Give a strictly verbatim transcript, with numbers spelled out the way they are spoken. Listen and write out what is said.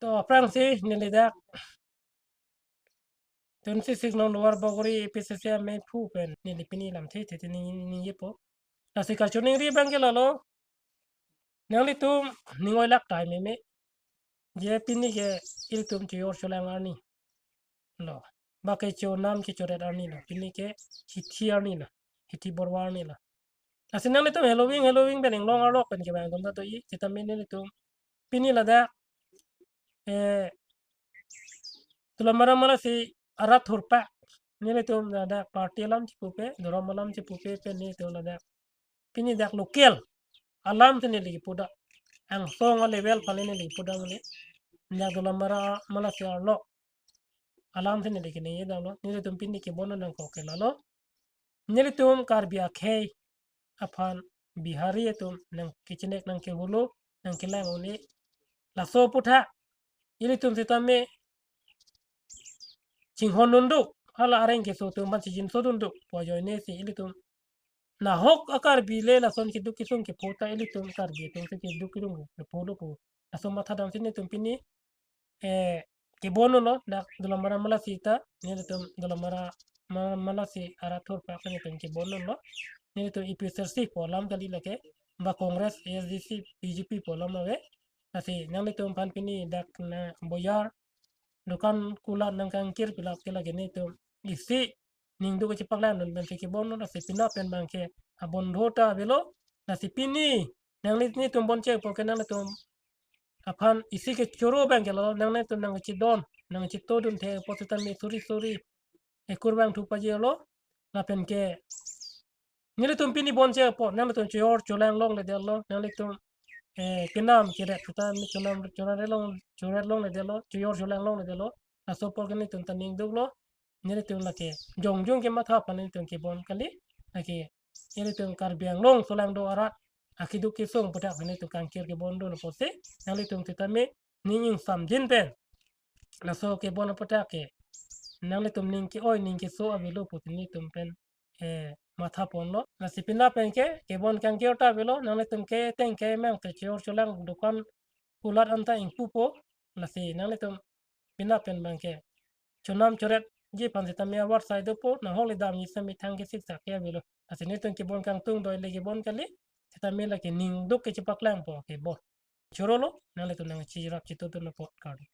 To aphrangsi neli dak twenty-six number Lower Bagori A P C C amei phu pen neli pini lamthe the the ning ningjepo. Lasi kachiningri abang ke lalo. Nanglitum ning oilak time meme. Je pini ke ilitum chojor cholang arni lo. Ba kechonam kechoret arni lo. Pini ke hithi arni lo. Hithi borwa arni lo. Lasi nanglitum heloving heloving pen inglong arlo pen kevang atum ta do-i. Sitame nelitum pini ladak, eh, Dolamara Malasi arat thurpak. Nelitum ladak party alam chipupe, dhorom alam chipupe pen nelitum ladak pini dak local alam si neli kipu dak. Angsong a-level aphan neli kipu dak le. Dak Dolamara Malasi arlo alam si neli keningje damlo. Nelitum pini kebon nangkok ke lalo. Nelitum Karbi akhei aphan Bihari atum nangkechinek nangkeholo nangkelang un-e. Laso aputhak ilitum sitame chinghon dunduk, hala areng keso atum aphan chijinso dunduk pu ajoine si ilitum nahok a-Karbi le lason keduk kesung kepho ta ilitum Karbi atum si keduk kesung kepho lo pu laso matha damsi nelitum pini, eh, kebon lo dak Dolamara Malasi ta, nelitum Dolamara Ma-, Malasi arat thurpak nelitum kebon lo. Nelitum A P H L C pu alam kali lake, ba Congress, A S D C, B J P pu alam ave. Lasi nanglitum aphan pini dak na boyar, dukan kulat nangkangkir pilap ke lake nelitum isi ning duk kachepaklang dun pensi kebon lo. Lasi penap pen abang ke abondho ta avelo. Lasi pini nanglitum bonche apot ke nanglitum aphan isi kechoro abang ke lo, nanglitum nangchedon nangcheto dun the apot sitame suri suri ekur abang thu pajirlo. Lapen ke nelitum pini bonche apot nanglitum chojor cholang longledetlo, nanglitum, eh, kenam keret sitame chonam chonam relong choret longledetlo, chojor cholang longledetlo. Laso apot ke nelitum ta ning duklo. Nelitum lake jongjung kematha aphan nelitum kebon kali. Lake nelitum Karbi Anglong solangdo arat akeduk kesung aputhak nelitum kangkir kebon dun apotsi nanglitum sitame ning ingsamjin pen laso kebon aputhak ke nanglitum ning ke-oi ning keso avelo pusi nelitum pen, eh, matha ponlo. Lasi penap pen ke kebon kangkir ta avelo, nanglitum ke teng ke mang te chojor cholang dukan kulat anta ingpupo. Lasi nanglitum penap pen abang ke chonam choretji aphan sitame awar sai dopo, nahok le damji sitame thang ke siksak ke avelo. Lasi nelitum kebon kangtung doi le kebon kali, sitame lake ning duk kachepaklangpo kebon. Choro lo, nanglitum nangcherap cheto dun apot kardom.